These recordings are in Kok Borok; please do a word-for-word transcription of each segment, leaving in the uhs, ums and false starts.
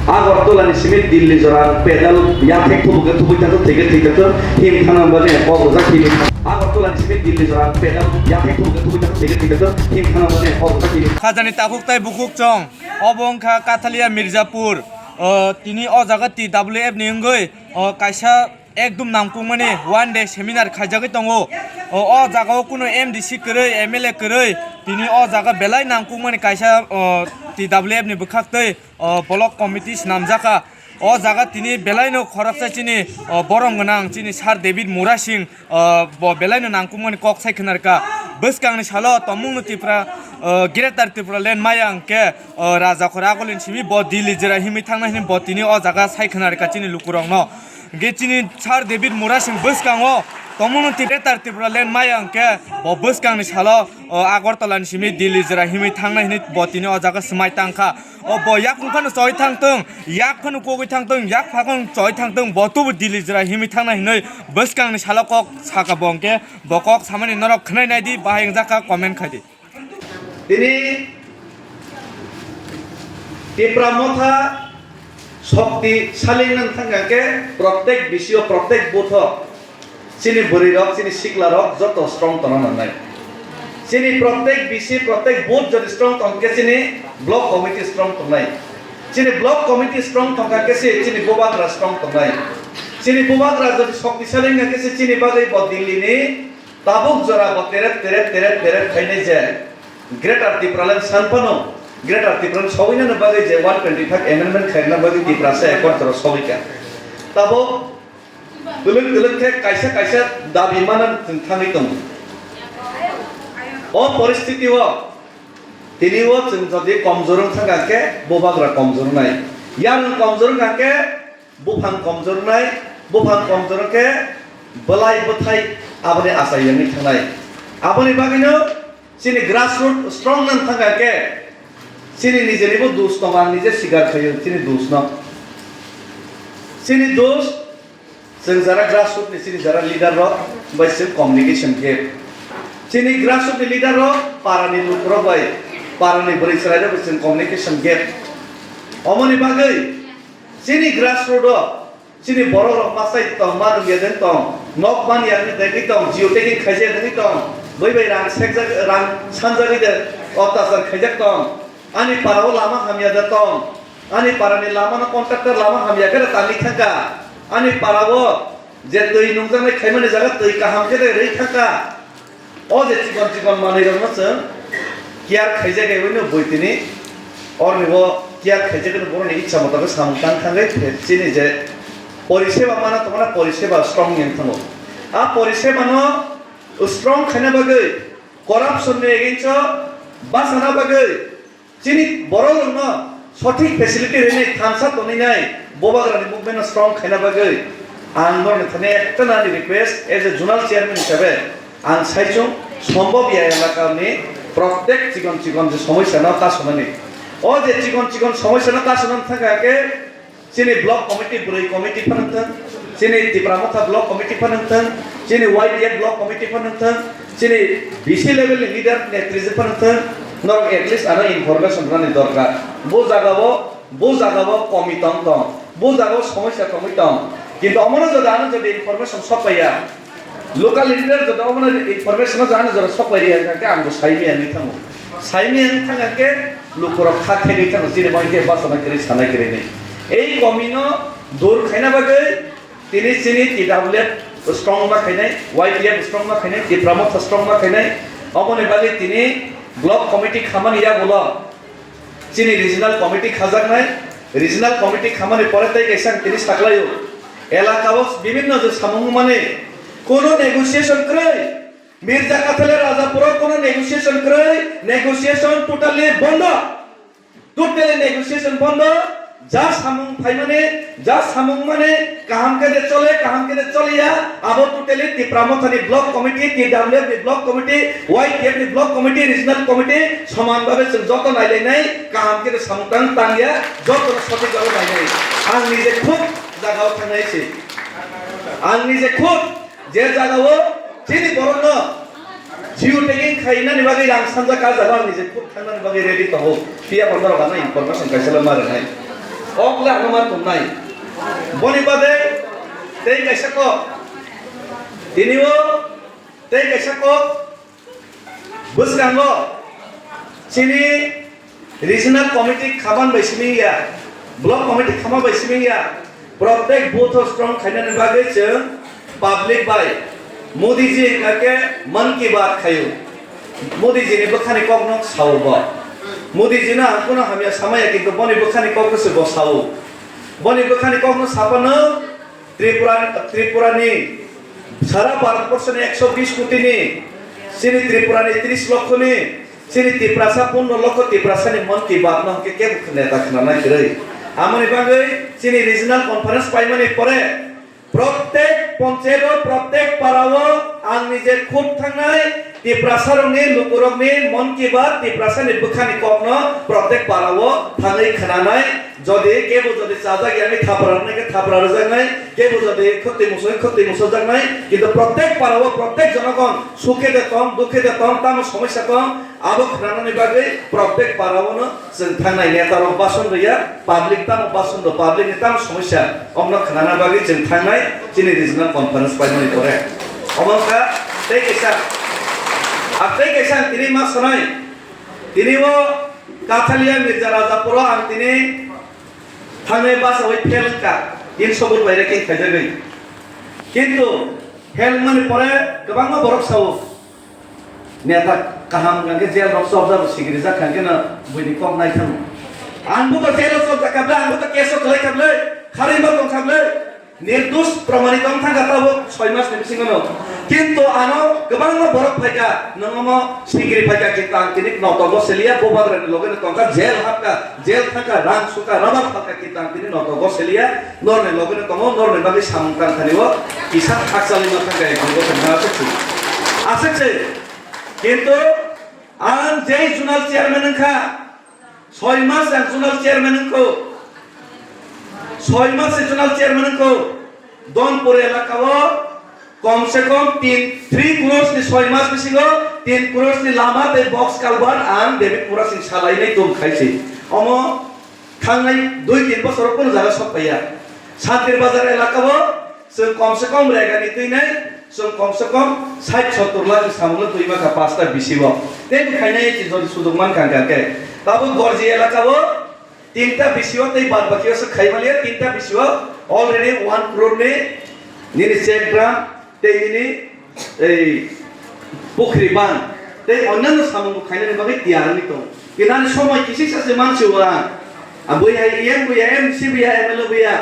Agartala ni simi Delhi jora pedal yathek thubuk thubui thangkha, thwikhe thwikhe him thangna bagwi kok rwjak himi. Agartala ni simi Delhi jora pedal yathek thubuk thubui thangkha, thwikhe thwikhe him thangna bagwi kok rwjak himi. Khajani takhuk tai bukhuk chong. Obo wngkha Kathalia Mirzapur. O, tini o jaga T W F ni wngwi, o, kaisa ekdum nangkukmani one day seminar khaijagwi tongo. O, o jagao kunu M D C kwrwi, M L A kwrwi, tini o jaga belai nangkukmani kaisa, o, T W F ni bwkhaktwi, o, block committee swnamjakha. O jaga tini belaino khoroksa chini, o, borom gwnang chini Sir David Murasing, o, bo belaino nangkukmani kok sai khwnarkha. Bwskangni salo tongmungno Tripura, o, Greater Tripura Land maya hwnkhe, o, Raja Khor Agulini simi bo Delhi jora himwi thangnai hwnwi bo tini o jaga sai khwnarkha chini lukurokno. Hwnkhe chini Sir David Murasing bwskango tongmungno Greater Tripura Land maya hwnkhe bo bwskangni salo, o, Agartala ni simi Delhi jora himwi thangnai hwnwi bo tini o jaga swmai tangkha. O bo yakung phano choi thangtong, yak phano kogwi thangtong, yak phakong choi thangtong, bo tubu Delhi jora himwi thangnai hwnwi bwskangni salo kok saka bo hwnkhe bo kok samani norok khwnai naidi, bahai wngjakha comment khaidi. Tini Tipra Motha shokti salingna thangkha khe protek bisio, protek butho chini bwrwi rok, chini sikla rok joto strong tongna nangnai. Chini protek bisi, protek booth jodi strong tong khe chini block committee strong tongnai. Chini block committee strong tongkha khe se chini bubagra strong tongnai. Chini bubagra jodi shokti salingna khe se chini bagwi bo Delhi ni tabuk jora bo terep terep terep terep khainai je Greater Tipraland sanphano, Greater Tipraland sogwinani bagwi je one twenty five amendment khairokna bagwi Tiprasa accord jora sogwikha. Tabuk twlwk twlwk khe kaisa kaisa dabi manna chwng thangwi tongo. O poristiti o tini o chwng jodi komjor wng thangkha khe bubagra komjor wngnai. Yarwng komjor wngkha khe buphang komjor wngnai, buphang komjor wngkhe bwlai bwthai aboni achai yangwi thangnai. Aboni bagwino chini grassroot strong nang thangkha khe chini nijenibo dos tongo, ang nije sikar khaio chini dos no. Chini dos, chwng jara grassroot ni chini jara leader rok bai chwng communication gap. Chini grassroot ni leader rok para ni lukurok bai, para ni bwrwi chwrai rok bai chwng communication gap. Omoni bagwi chini grassroot o chini borok rok masai tong, ma nung ya deng tong, nok man ya deng tong, jio tagging khaijak deng tong, bai bai rang sekjak, rang sanjak de, otyachar khaijak tong, ani para o lama hamya de tong, ani para ni lama no contractor lama hamya khe tangwi thangkha, ani para o je twi nungjaknai khaimani jaga twi kaham khe de rwi thangkha. O je chikon chikon manwi rokno chwng care khaijak, eboni bwtwini orni bo care khaijak, boroni ichha moto khe samung tang thangwi chini je poriseba mana tongmani poriseba strong wng thango. A poriseba no strong khaina bagwi, corruption ni against o bachana bagwi, chini borok rokno sothik facility rinai, thansa tonwi nai, bubagrani movement no strong khaina bagwi ang norokni thani ekta nani request as a zonal chairman hisabe ang saichung sombhob ya elakani protek chikon chikon je somosya no kasonani. O je chikon chikon somosya no kasonani thangkha khe chini block committee, bwrwi committee phano wngthang, chini Tipra Motha block committee phano wngthang, chini Y T F block committee phano wngthang, chini B C level ni leader, netri phano wngthang, norok at least ano information rwnani dorkar. Bo jagao, bo jagao komi tong tong, bo jagao somosya tongwi tong. Kintu omono jodi ano jodi information sok paiya, local leader jodi omono information o jani jora sok pai riya hwnkhe ang bo sai maya wngwi thango. Sai maya wngwi thang khe lukurok kha thegwi thango, chini bo hwnkhe bachana kwrwi sana kwrwi ni. Ei komino dur khaina bagwi tini chini T W F strong ma khainai, Y T F strong ma khainai, Tipra Motha strong ma khainai. Oboni bagwi tini block committee khamani yagulo chini regional committee khajaknai, regional committee khamani pore tei kaisa ang tini saklaio. Elakao bibinno je samung mani kono negotiation kwrwi, Mirza Kathale Rajapuro kono negotiation kwrwi, negotiation totally bondo. Totally negotiation bondo. Ja samung phaimani, ja samung mani kaham khe de chole, kaham khe de choliya, abo totally Tipra Mothani block committee, T W F ni block committee, Y T F ni block committee, regional committee soman bhabe chwng joto nailainai, kaham khe de samung tang tangya, joto no sothik bhabe nainai. Ang nije khub jagao thangnai se. Ang nije khub je jagao chini borokno jio tagging khainani bagwi rang sanjak, a jaga ang nije khub thangnani bagwi ready tongo. Phiya bo norok ano information kaisa le ma rwnai. Kok le ano ma tongnai. Boni bade tei kaisa kok. Tini o tei kaisa kok. Bwskango chini regional committee khaman bai simi ya, block committee khama bai simi ya, protek booth o strong khainani bagwi chwng public bai Modi ji hwnkha khe Mann Ki Baat khaio. Modi ji ni bwkhani kokno sao bo. Modi ji no ang kuno hamya samaya, kintu boni bwkhani kokno se bo sao. Boni bwkhani kokno sapano Tripura, Tripura ni sara Bharat borsho ni ekso bis koti ni, chini Tripura ni tris lokho ni, chini Tiprasa pondro lokho Tiprasa ni Mann Ki Baat no hwnkhe kebo neta khwnanai kwrwi. Amoni bagwi chini regional conference paimani pore protek ponchayat o, protek para o ang nije khub thangnai Tiprasa rokni lukurokni Mann Ki Baat, Tiprasa ni bwkhani kokno protek para o thangwi khwnanai. Jodi kebo jodi chajak ya wngwi thapra rwnai khe thapra rwjaknai, kebo jodi khwtwi musu wngwi khwtwi musujaknai, kintu protek para o protek jonogon sukhe de tong, dukhe de tong, tamo somosya tong, abo khwnanani bagwi protek para o no chwng thangnai. Neta rok bason rwya, public tamo bason rw, public ni tamo somosya, omno khwnana bagwi chwng thangnai chini regional conference paimani pore. Omo wngkha tei kaisa, a tei kaisa ang tini ma sanai, tini o Kathalia Mirza Rajapuro ang tini thangnai bus o fail wngkha, tin sobut bai ranking khaijagwi. Kintu fail wngmani pore kwbangma borok sao, neta kaham hwnkhe jail rok chopjak, sikiri jak hwnkhe no buini kok nai thang. Ang bo to jail o chopjak kha ble, ang bo to case o kwlai kha ble, kharwi ma tong kha ble. Nirdosh promanito wng thangkha tabuk soi mas ni bisingo no. Kintu ano kwbangma borok phaikha, nwng omo sikiri phaikha, kintu ang tini notogo seliya, bubagrani loge no tongkha, jail hapkha, jail thangkha, rang sukha, rubber phalkha, kintu ang tini notogo seliya, norni loge no tongo, norni bagwi samung tang thani o kisa khakchalwi ma thangkha, ekdom gothamkha, aswk se. Aswk se. Kintu ang jai zonal chairman wngkha, Soi mas ang zonal chairman wngkho. Soi mas se zonal chairman wngkho. Donpur elaka o kom se kom tin, three crores ni soi mas bisingo tin crores ni lama tei box culvert ang David Murasing salainai tong khaisi. Omo thangnai dui tin bosor o kunu jaga sok paiya. Santir Bazar elaka o Chwng kom se kom rega ni twi nai, chwng kom se kom sait sottor lakh ni samung no twi ma kha pasta B C o. Tei bo khainai chi jodi suduk man kha khe. Tabuk Gorji elaka o tinta B C o tei bad baki o se khai maliya, tinta B C o already one crore ni nini check dam tei nini ei pukhri ban tei onyanno samung bo khainani bagwi tiyar wngwi tong. Kinani somoi kisisa se mansi o ang. Abui hai E M buya, M D C buya, M L A buya.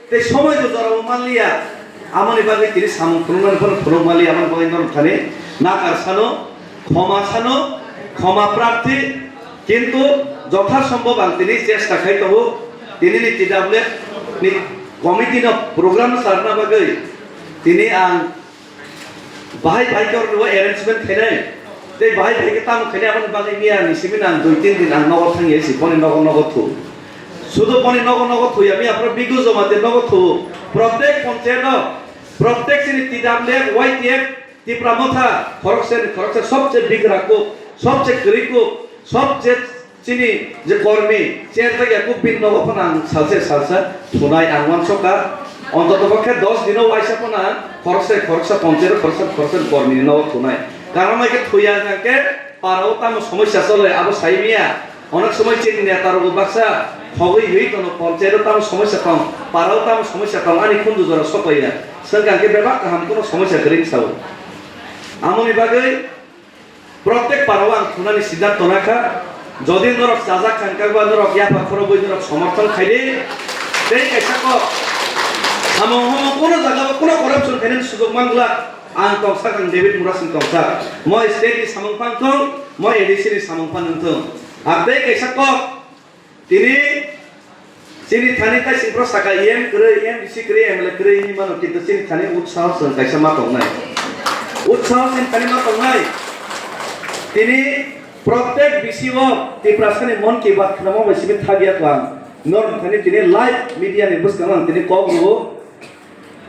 Tei somoi bo jorao manliya, amoni bagwi tini samung phunukmani phano phunuk manliya, amoni bagwi norok thani nakar sano, khoma sano, khoma prarthi, kintu jotha sombhob ang tini chesta khai tongo, tini ni T W F ni committee no program no charwna bagwi tini ang Bahai bahai khe oro arrangement khainai. Tei bahai bahai khe tamo khainai aboni bagwi miya ni simi nang dui tin din ang nogo thangya si boni nogo nogo thu. Sudo boni nogo nogo thu ya miya pro bigu joma te nogo thu. Protek ponchayat no, protek sini T W F, Y T F, Tipra Motha, khoroksa ni khoroksa sobse bigra kuk, sobse kwrwi kuk, sobse Chini je kormi, chair jaga kuk bini nogo phano ang salsa salsa thunai ang uansukha. Ontoto pokhe dos dino waisa phano ang khoroksa khoroksa ponchero khoroksa khoroksa kormi ni nogo thunai. Karon hai khe thuya hwnkhe para o tamo somosya chole abo sai miya. Onek somoi chini neta rok baksa khogwi hui tono ponchero tamo somosya tong, para o tamo somosya tong ani khundu jora sokaiya. Swngkha hwnkhe bebak kaham kuno somosya kwrwi sao. Amoni bagwi Protek para o ang thunani siddhanto nakha, jodi norok chajak kha hwnkhe ba norok yapha khorobwi norok somorthon khaidi, tei kaisa kok samung homo kuno jaga o kuno corruption khainani sujok manglak, ang tongsak ang David Murasing tongsak, mo state ni samung phang thung, mo A D C ni samung phang wng thung, ang tei kaisa kok Tini chini thani tei singpro saka E M kwrwi, M D C kwrwi, M L A kwrwi hinwi mano, kintu chini thani utsaho chwng kaisa ma tongnai. Utsaho chini thani ma tongnai. Tini protek B C o Tiprasani Mon Ki Baat khwnama bai simi thagya klang. Norok thani tini live media ni bwskango ang tini kok rwo.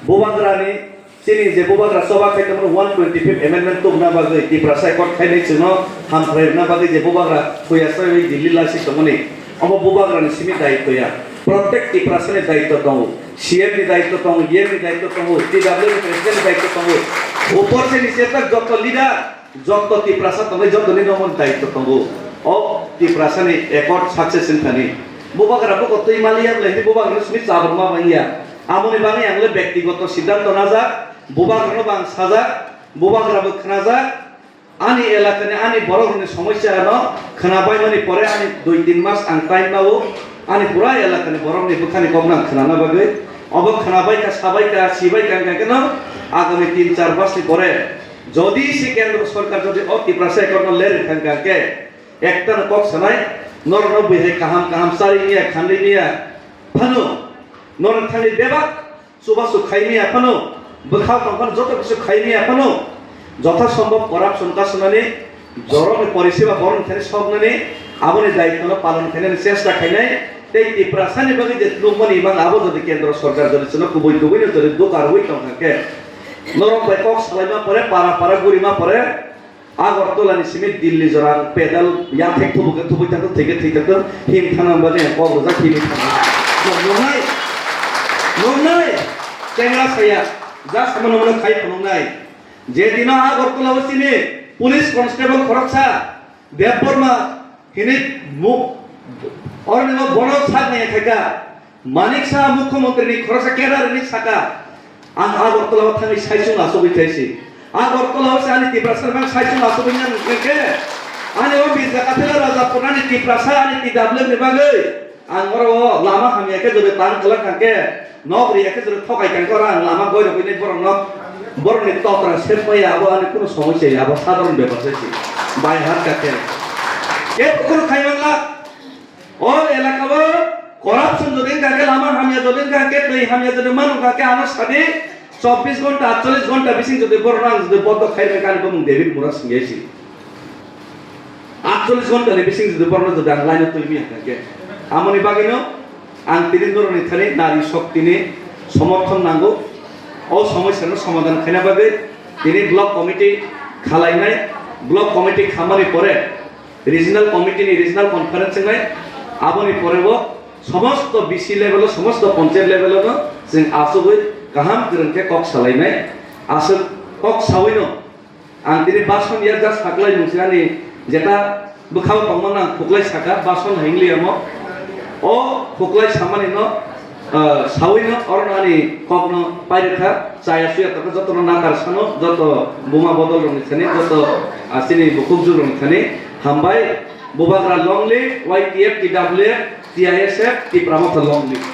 Bubagrani Chini je bubagra choba khai tongmani one twenty fifth amendment tubuna bagwi Tiprasa accord khainai chwngno hamkrai rwna bagwi je bubagra thuya saiwi Delhi laisik tongmani, omo bubagrani simi daitw ya. Protect Tiprasa ni daityo tongo, C M ni daityo tongo, E M ni daityo tongo, T W ni president ni daityo tongo. Upor se niche tak joto leader, joto Tiprasa tongo, joto ni nomo daityo tongo. O Tiprasa ni accord success wngthani. Bubagra buko twi maliya ble, bubagra simi chabangma bangya. Amoni bagwi ang le bektigoto siddhanto najak, bubagra no bang sajak, bubagra bo khnajak. Ani elakani, ani borokrokni somosya no khwnabaimani pore ani dui tin mas ang time nao, ani pura elakani borokni bwkhani kokno ang khwnana bagwi. Obo khwnabaikha, sabaikha, sibaikha, hwnkha kheno agami tin char masni pore jodi se kendro sorkar jodi o Tiprasa accord no ler wngkha hwnkha khe, ekta no kok sanai, norokno bwihai kaham kaham chari niya, khanri niya phano, norok thani bebak chubachu khai maya phano, bwkha tong phano, joto kisu khai maya phano, jotha sombhob corruption kasunani, jorokni poriseba borokni thani soknani, aboni daitwno palon khainani chesta khainai, tei Tiprasani bagwi je nukmani imang abo jodi kendro sorkar jodi chwngno kubui kubuino jodi doka rwui tongkha khe, norok bai kok salaima pore, para para gurima pore, Agartala ni simi Delhi jora ang pedal yathek thubuk thubuk thang theke thik thang him thang ang bani kok rwjak him thang. Nonai, nonai, chengra saya, ja sama nono khai phunuknai. Je dino Agartala o simi police constable khoroksa Debbarma hini mu-, orni no bono sak ni khaika. Manik Saha mukhyamantri ni khoroksa cadre ni saka, ang Agartala o thangwi saichung achugwi thaisi. Agartala o se ani Tiprasa rok saichung achugwi nang khe, ani o Mirza Kathila Rajapur ani Tiprasa ani T W ni bagwi ang oro o lama hamya khe jodi tang khlak kha khe, nok riya khe jodi thokai kha khe oro ang lama goi rogwi nai borok no, borok ni totra sep maya abo ani kuno somosya ya, abo sadharon bepar se si. Bai hat kha khe. Khe kuno khai manla. O elaka o corruption jodi wngkha khe, lama hamya jodi wngkha khe, twi hamya jodi manu wngkha khe, ano sadi chobbish ghonta, atchollish ghonta bising jodi borok ang jodi bondo khai bai khe ani bumung David Mura singya si. Atchollish ghonta ni bising jodi borok jodi ang line o twi mi wngkha khe, amoni bagwi no ang tini norok ni thani nari shokti ni somorthon nango. O somosya no somadhan khaina bagwi tini block committee khalainai, block committee khamani pore Regional committee ni regional conference wngnai, aboni pore bo somosto B C level o, somosto panchayat level o no chwng achugwi kaham kwrwng khe kok salainai. Aswk kok saui no ang tini bason ya just saklai mung sinani jeta bwkhao tongmano ang khuklai saka bason hingliya mo. O khuklai samani no ah, saui no oro no ani kok no pairwkha, chaya suya tongkha, joto no nakar sano, joto buma bodol rok ni thani, joto, ah, chini bukhukjwk rok ni thani, hambai, Bubagra long live, Y T F, T W F, T I S F, Tipra Motha long live.